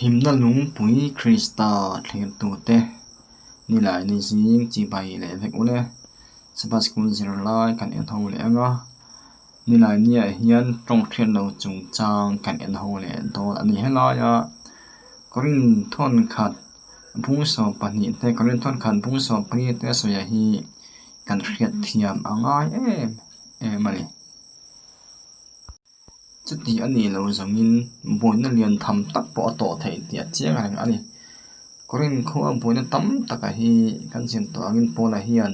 Himna lungpui Krista thlirtute nilai ni zing chibai leh vek ule. Sabbath School zirlai kan en ho leh ang a, nilai niah hian tawng hriat lo chungchang kan en ho leh dawn a ni. Helaia Korin thawnkhat bung 12 te Korin thawnkhat bung 14 te sawiah hi kan hriat thiam a ngai em em a ni. Chuti a nih loh zawngin buaina lian tham tak pawh a tawh theih tih a chiang reng a ni. Korin khua buaina tam taka hi kan zir tawh angin Paula hian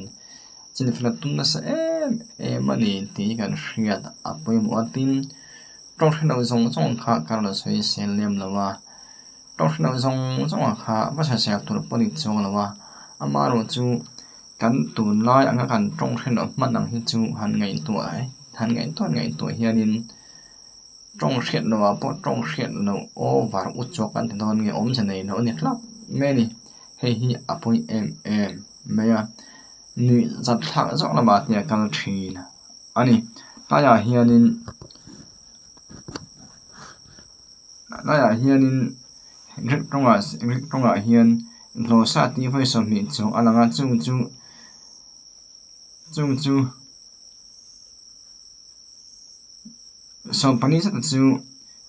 chinfela tum nasa em em a ni tih hi kan hriat a pawimawh a. Tin, tawng hre lo zawng zawng kha ka rawn sawi sel lem lo a, tawng hre lo zawng zawng kha va sawisel tur pawh a ni chuang lo a, amaherawhchu Kan tunlai anga kan tawng hre loh hman ang hi chu han ngaihtuah han ngaihtuah ngaihtuah hianin tawng hriat loh ah pawh tawng hriat loh over u chawk an ti dawn nge awmze nei loh a ni hlauh mai a ni. Hei hi a pawi em em mai a, nuih zat thlak zawk lamah te a kal thin a ni. Tlaiah hianin tlaiah hianin Greek tawngah Greek tawngah hian hlawhsa tih vawi 20 chauh a lang a chung chu chung chu 14 zet chu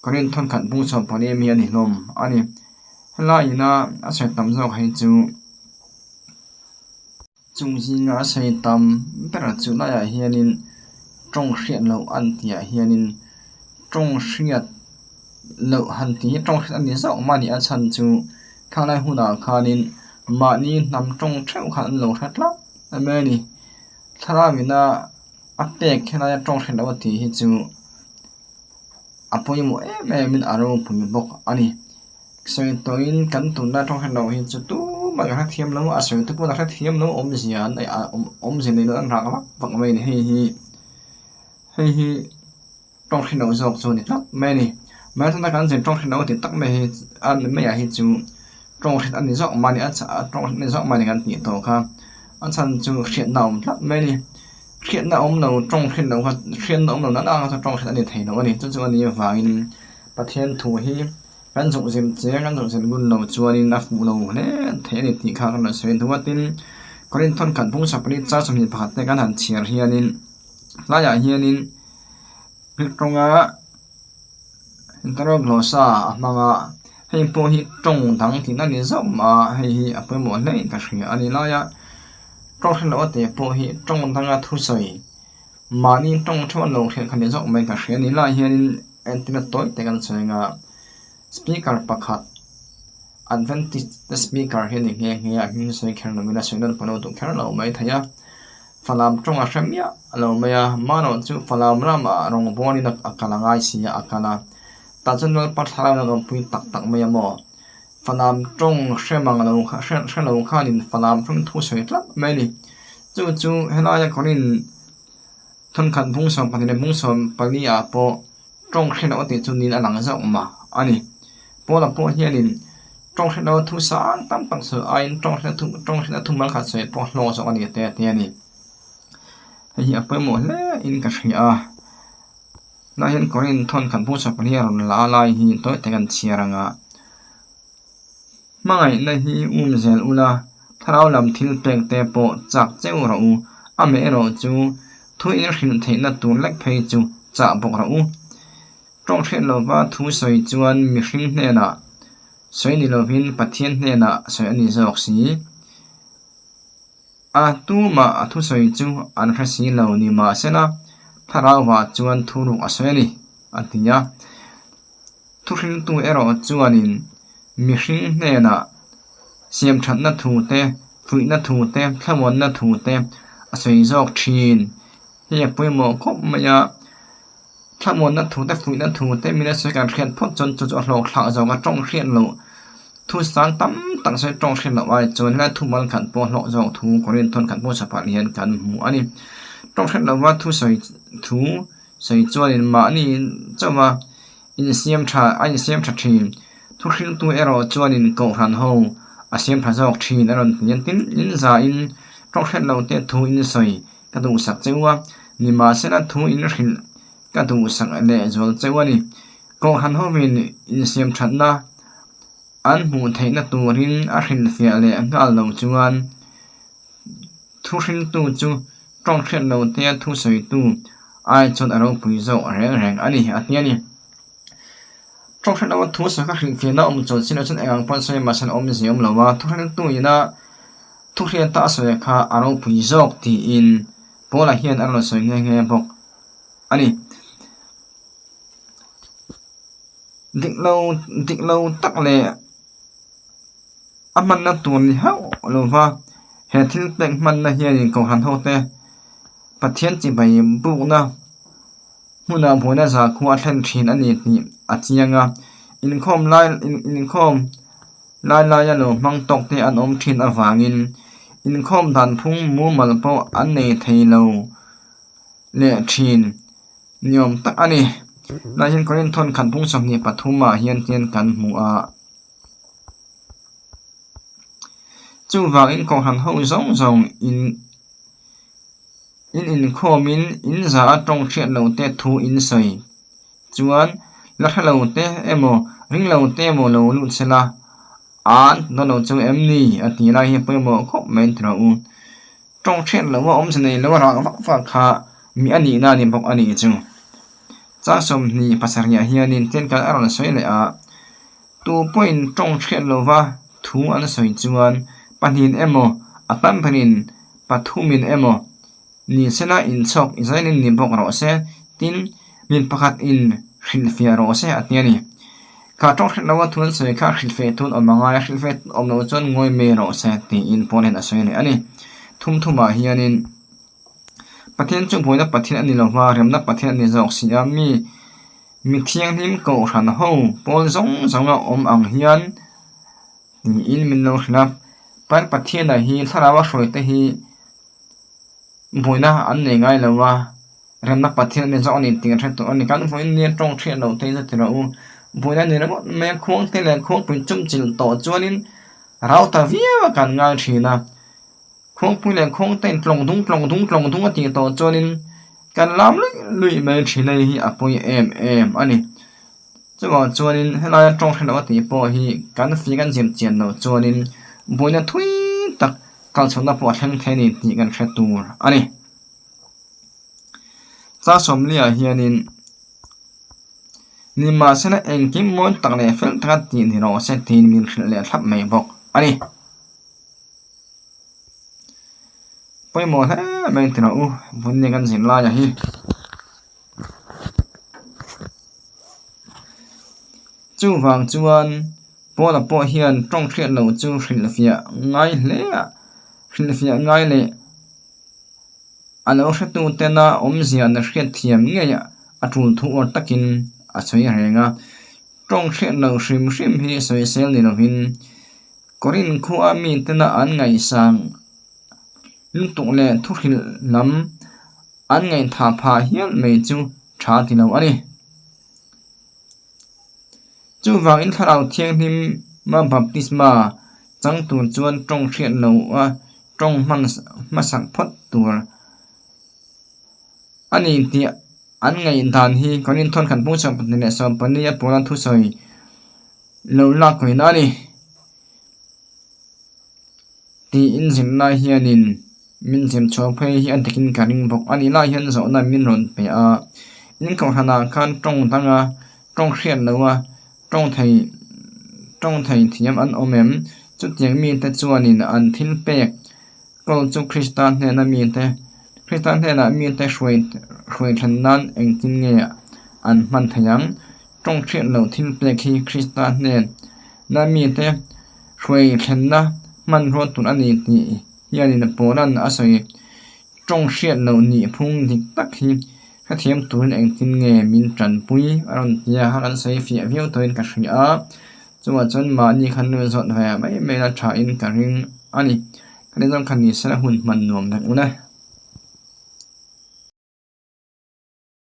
Korin thawnkhat bung 14 ami a ni hlawm a ni. Helai ina a sawi tam zawk hi chu chung zinga a sawi tam ber chu laiah hianin tawng hriat loh an tihah hianin tawng hriat loh han tih hi tawng hriat a ni zauh mai a ni a chhan chu khanglai hunah khanin mahni hnam tawng theuh khan an lo hre tlat mai a ni. Thlalak ina a pek helai tawng hriat loh a tih hi chu a pawimawh em em in a ropui bawk a ni. Sawi tawhin kan tunlai tawng hriat loh hi chu tumah kan hrethiam lo a, a sawi te pawh an hrethiam lo awmzia an neih ah awmzia nei lo an rak vak vak mai a ni. Hei hi hei hi tawng hriat loh zawk chu a ni tlat mai a ni. Mahse tuna kan zir tawng hriat loh a tih tak mai hi a maiah hi chu tawng hriat a ni zawk mai a ni a tawng hriat a ni zawk mai a ni kan tih tawh kha a chhan chu hriatna a awm tlat mai a ni. Hriatna awm lo tawng hriat loh kha hriatna awm lo nana ang chu tawng hriat a ni thei lo a ni. Chu chu a nih avangin Pathian thu hi kan zawh zir chiang kan zawh zir ngun lo chuanin a fuh lo hle thei a ni tih kha kan rawn sawi duh a. Tin, Korinth thawnkhat bung 24 char 21 te kan han chhiar hianin tlaiah hianin Greek tawnga Heteroglossa a hmang a, hei pawh hi tawng dang tihna ni zauh mah a, hei hi a pawimawh hle in ka hria a ni lai a, tawng hre loh a teh pawh hi tawng danga thusawi mahni tawng theuh an lo hriat kha ni zauh mai ka hria a ni lai hianin entirna tawi tak an sawi ang a, speaker pakhat Adventist te speaker hi a ni nghe nghe a, hming sawi kher lovin a sawi nawn pawh a lo duh kher lo mai thei a, Falam tawng a hre miah lo mai a, mahnawn chu Falam ramah rawngbawlin a kal a ngai si a, a kal a, tah chuan Lalpa thlalak in a rawnpui tak tak mai a maw? Falam tawng hre mang lo kha hre hre lo khanin Falam tawng thu sawi tlat mai a ni. Chu chu helaia Korin thawnkhat bung 12 leh bung 14 ah pawh tawng hre loh a tih chu niin a lang zauh mah a ni. Paula pawh hianin tawng hre loh a thu sang tam tak sawi aiin tawng hre thu tawng hre a thu mal khat sawi pawh hlawk zawk a ni te a ti a ni. Hei hi a pawimawh hle in ka hria a, tunah hian Korin thawnkhat bung 14 a rawn la lai hi tawi tak an chhiar ang a, Hmangaihna hi um zel ula, thlarau lam thil pek te pawh chak cheu rawh u, amaherawh chu thu in hrilh theihna tur lek phei chu chah bawk rawh u. Tawng hriat lova thu sawi chuan mihring hnenah sawi ni lovin Pathian hnenah sawi a ni zawk si. A tumah a thusawi chu an hre si lo ni mahsela thlarauah chuan thuruk a sawi a ni, a ti a. Thuhriltu erawh chuanin mihring hnenah siamthatna thu te, fuihna thu te, thlamuanna thu te a sawi zawk thin. Hei a pawimawh khawp mai a, thlamuanna thu te, fuihna thu te min a sawi kan hriat phawt chuan chu chu a hlawk thlak zawk a, tawng hriat loh thu sang tam tak sawi tawng hriat loh ai chuan helai thu mal khat pawh hlawk zawk thu Korin thawn khat hmasa pahnih hian kan hmu a ni. Tawng hriat lova thu sawi thu sawi chuanin mahni chauha insiam tha a insiam tha thin. Thu hriltu erawh chuanin kohhran ho a siam tha zawk thin a rawn ti a, tin in zain tawng hriat loh te thu in sawi ka duhsak cheu a, nimahsela thu in hrilh ka duhsak lehzual cheu a ni. Kohhran hovin insiam thatna. An hmuh theihna turin a hrilhfiah leh nghal lo chuan thu hriltu chu tawng hriat lo tea thu sawitu ai chuan a ropui zawk reng reng a ni, a ti a ni. Tawng hriat loa thu sawi kha hrilhfiahna awm chuan sin loh chuan eng ang pawn sawi mahse an awmzia awm lo a, thu hriltu ina thu hriata a sawi kha a ropui zawk tiin Paula hian a rawn sawi nghe nghe bawk a ni. Dik lo dik lo tak leh a hmanna tur ni hauh lo va he thil pek hmanna hianin kohhran ho te Pathian chibai bukna hmunah buaina zakhua a thlen thin a ni tih a chiang a inkhawm lai inkhawm lai laia lo hmang tawk te an awm thin avangin inkhawm dan phung mumal pawh an nei thei lo leh thin. Ni awm tak a ni. Tunah hian Korin thawn khat bung 23 ah hian hian kan hmu a. Chuvangin kohhran ho zawng zawng in in inkhawmin in za a tawng hriat lo te thu in sawi chuan la hre lo te emaw ring lo te emaw lo lut sela an dawn lo chu em ni a tih lai hi pawimawh khawp mai tih rawh u. Tawng hriat loh a awmze nei lo a rah vak vak kha mi a nihna a ni bawk a nih chu. Chang 27 ah hianin Tiankan a rawn sawi leh a, tu pawhin tawng hriat lova thu an sawi chuan pahnihin emaw a tam berin pathumin emaw ni sela inchhawk i zailin ni bawk rawh se, tin mi pakhat in hrilhfiah rawh se a ti a ni. Kha tawng hriat loha thu an sawi kha hrilhfeh tun awm a ngai a, hrilhfeh tun awm loh chuan ngawi mai rawh se tiin Paul hian a sawi leh a ni. Thum thumah hianin Pathian chu buaina Pathian a ni lo va, remna Pathian a ni zawk si a, mi mi thianghlim kohhran ho pawl zawng zawnga awm ang hian tiin min lo hrilh a. Pathiana hi thlarau a hruaite hi Buaina an nei ngai lo a, remna Pathian a ni zawk a ni tih an hre tawh a ni. Kan vawiin nia tawng hriat loh te hi chu ti rawh u. Buaina ni ringawt mai a, khuang te leh khuangpui chumchilh tawh chuanin rau ta viau a kan ngai thin a. Khuangpui leh khuang te in tlawng dung tlawng dung tlawng dung a tih tawh chuanin kan lam luih luih mai thin a hei hi a pawi em em a ni. Chuvang chuanin helaia tawng hre loh a tih pawh hi kan fih kan zir chian loh chuanin buaina thui tak kal chhuahna pawh a thleng thei a ni tih kan hre tur a ni. Chang sawmliah hianin nimahsela engkim mawi tak leh fel taka tih ni rawh se tiin min hrilh leh thlap mai bawk a ni. Pawimawh hle mai ti rawh u vawiin kan zir laia hi. Chuvang chuan Paula pawh hian tawng hriat loh chu hrilhfiah ngai hle a, hrilhfiah ngai leh a lo hretu tena awmzia an hriat thiam ngei a tul thu awr takin a sawi reng a. Tawng hriat loh hrim hrim hi sawisel ni lovin Korin khua mi tena an ngaihsang lutuk leh thuhrilh lam An ngaihthah phah hial mai chu tha ti lo a ni. Chuvangin Thlarau Thianghlima baptisma chang tur chuan tawng hriat lo a tawng hman hmasak phawt tur a ni tih an ngaihdan hi Korinthon khat bung 24 a pawla thusawi lo lak kuina a ni. Tiin zirlai hianin min zir chhuah phei hi a dikin ka ring bawk a ni lai hian zawhna min rawn pe a in kohhranah khan tawng danga tawng hriat loha tawng thei tawng thei thiam an awm em chutiang mite chuanin an thil pek kawl chu Krista hnena mite Krista hnenah mite hruai hruai thlen nan engtin nge an hman thei ang tawng hriat loh thil pek hi Krista hnena mite. Hruai thlenna hmanrua tur a ni tih hianin Paula'n a sawi. Tawng hriat loh nih phung dik tak hi hrethiam turin engtin nge min tanpui a rawn ti a, kan sawi fiah viau tawhin ka hria a, chuvah chuan mahni khan lut zawt ve mai mai la thain ka ring a ni. Ka ni zawng kha ni sela hun hman nuam vek ule.